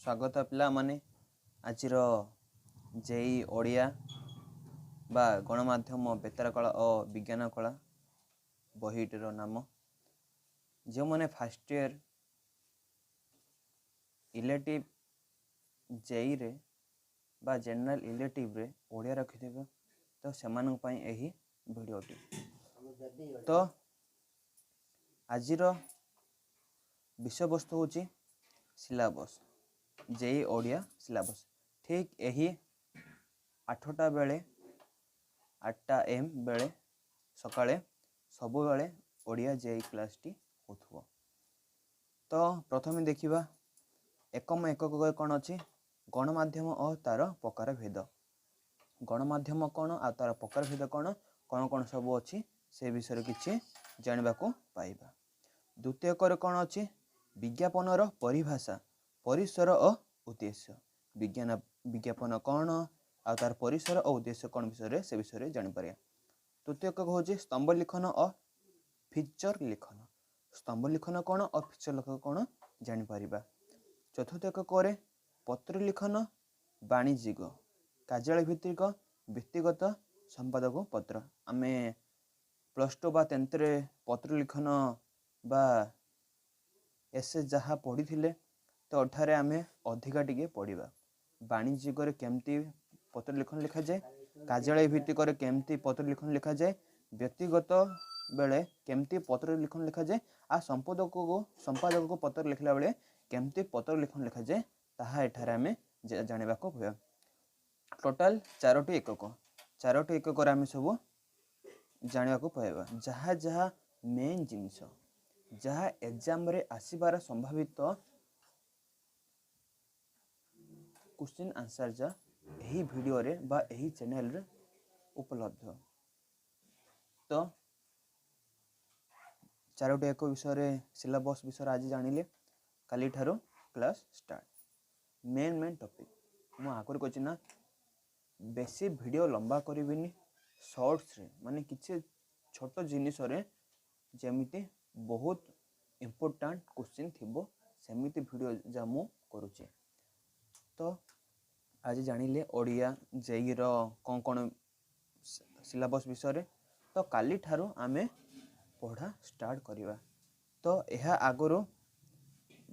ସ୍ୱାଗତ ପିଲାମାନେ। ଆଜିର ଜେଇ ଓଡ଼ିଆ ବା ଗଣମାଧ୍ୟମ ବେତାର କଳା ଓ ବିଜ୍ଞାନ କଳା ବହିଟିର ନାମ। ଯେଉଁମାନେ ଫାର୍ଷ୍ଟ ଇୟର୍ ଇଲେକ୍ଟିଭ୍ ଜେଇରେ ବା ଜେନେରାଲ୍ ଇଲେକ୍ଟିଭ୍ରେ ଓଡ଼ିଆ ରଖିଥିବେ, ତ ସେମାନଙ୍କ ପାଇଁ ଏହି ଭିଡ଼ିଓଟି। ତ ଆଜିର ବିଷୟବସ୍ତୁ ହେଉଛି ସିଲାବସ୍, ଜେଇ ଓଡ଼ିଆ ସିଲାବସ୍। ଠିକ୍ ଏହି 8ଟା ବେଳେ, 8ଟା ଏମ୍ ବେଳେ ସକାଳେ ସବୁବେଳେ ଓଡ଼ିଆ ଜେଇ କ୍ଲାସ୍ଟି ହେଉଥିବ। ତ ପ୍ରଥମେ ଦେଖିବା ଏକମ ଏକକ କ'ଣ ଅଛି। ଗଣମାଧ୍ୟମ ଓ ତା'ର ପ୍ରକାର ଭେଦ। ଗଣମାଧ୍ୟମ କ'ଣ ଆଉ ତା'ର ପ୍ରକାର ଭେଦ କ'ଣ, କ'ଣ କ'ଣ ସବୁ ଅଛି, ସେ ବିଷୟରେ କିଛି ଜାଣିବାକୁ ପାଇବା। ଦ୍ୱିତୀୟକରେ କ'ଣ ଅଛି? ବିଜ୍ଞାପନର ପରିଭାଷା, ପରିସର ଓ ଉଦ୍ଦେଶ୍ୟ। ବିଜ୍ଞାପନ କ'ଣ ଆଉ ତା'ର ପରିସର ଓ ଉଦ୍ଦେଶ୍ୟ କ'ଣ ବିଷୟରେ, ସେ ବିଷୟରେ ଜାଣିପାରିବା। ତୃତୀୟ ଏକକ ହେଉଛି ସ୍ତମ୍ଭ ଲିଖନ ଓ ଫିଚର ଲିଖନ। ସ୍ତମ୍ଭ ଲିଖନ କ'ଣ ଓ ଫିଚର ଲେଖନ କ'ଣ ଜାଣିପାରିବା। ଚତୁର୍ଥ ଏକକରେ ପତ୍ର ଲିଖନ, ବାଣିଜ୍ୟିକ, କାର୍ଯ୍ୟାଳୟ ଭିତ୍ତିକ, ବ୍ୟକ୍ତିଗତ, ସମ୍ପାଦକ ପତ୍ର। ଆମେ +2 ବା ଟେନ୍ଥରେ ପତ୍ର ଲିଖନ ବା ଏସେ ଯାହା ପଢ଼ିଥିଲେ, ତ ଏଠାରେ ଆମେ ଅଧିକା ଟିକେ ପଢ଼ିବା। ବାଣିଜ୍ୟିକରେ କେମିତି ପତ୍ର ଲିଖନ ଲେଖାଯାଏ, କାର୍ଯ୍ୟାଳୟ ଭିତ୍ତିକରେ କେମିତି ପତ୍ର ଲିଖନ ଲେଖାଯାଏ, ବ୍ୟକ୍ତିଗତ ବେଳେ କେମିତି ପତ୍ର ଲିଖନ ଲେଖାଯାଏ, ଆଉ ସମ୍ପାଦକକୁ ପତ୍ର ଲେଖିଲା ବେଳେ କେମିତି ପତ୍ର ଲିଖନ ଲେଖାଯାଏ, ତାହା ଏଠାରେ ଆମେ ଜାଣିବାକୁ ପାଇବା। ଟୋଟାଲ ଚାରୋଟି ଏକକ, ଚାରୋଟି ଏକକରେ ଆମେ ସବୁ ଜାଣିବାକୁ ପାଇବା। ଯାହା ଯାହା ମେନ୍ ଜିନିଷ, ଯାହା ଏକ୍ଜାମରେ ଆସିବାର ସମ୍ଭାବିତ କ୍ୱେଶ୍ଚିନ୍ ଆନ୍ସର୍, ଯାହା ଏହି ଭିଡ଼ିଓରେ ବା ଏହି ଚ୍ୟାନେଲରେ ଉପଲବ୍ଧ। ତ ଚାରୋଟି ଏକ ବିଷୟରେ, ସିଲାବସ୍ ବିଷୟରେ ଆଜି ଜାଣିଲେ। କାଲିଠାରୁ class start. Main main topic ମୁଁ ଆଗରୁ କହିଛି ନା, ବେଶୀ ଭିଡ଼ିଓ ଲମ୍ବା କରିବିନି। ସର୍ଟସରେ, ମାନେ କିଛି ଛୋଟ ଜିନିଷରେ ଯେମିତି ବହୁତ ଇମ୍ପୋର୍ଟାଣ୍ଟ କ୍ୱେଶ୍ଚିନ୍ ଥିବ, ସେମିତି ଭିଡ଼ିଓ ଯାହା ମୁଁ କରୁଛି। ତ ଆଜି ଜାଣିଲେ ଓଡ଼ିଆ ଜେଇର କ'ଣ କ'ଣ ସିଲାବସ୍ ବିଷୟରେ। ତ କାଲିଠାରୁ ଆମେ ପଢ଼ା ଷ୍ଟାର୍ଟ କରିବା। ତ ଏହା ଆଗରୁ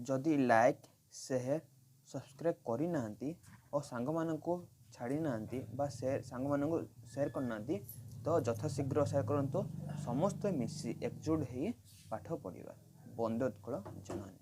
ଯଦି ଲାଇକ୍, ସେୟାର, ସବସ୍କ୍ରାଇବ୍ କରିନାହାନ୍ତି ଓ ସାଙ୍ଗମାନଙ୍କୁ ଛାଡ଼ି ନାହାନ୍ତି ବା ସେୟାର ସାଙ୍ଗମାନଙ୍କୁ ସେୟାର କରିନାହାନ୍ତି, ତ ଯଥାଶୀଘ୍ର ସେୟାର କରନ୍ତୁ। ସମସ୍ତେ ମିଶି ଏକଜୁଟ ହେଇ ପାଠ ପଢ଼ିବା। ବନ୍ଦେ ଉତ୍କଳ ଜନନୀ।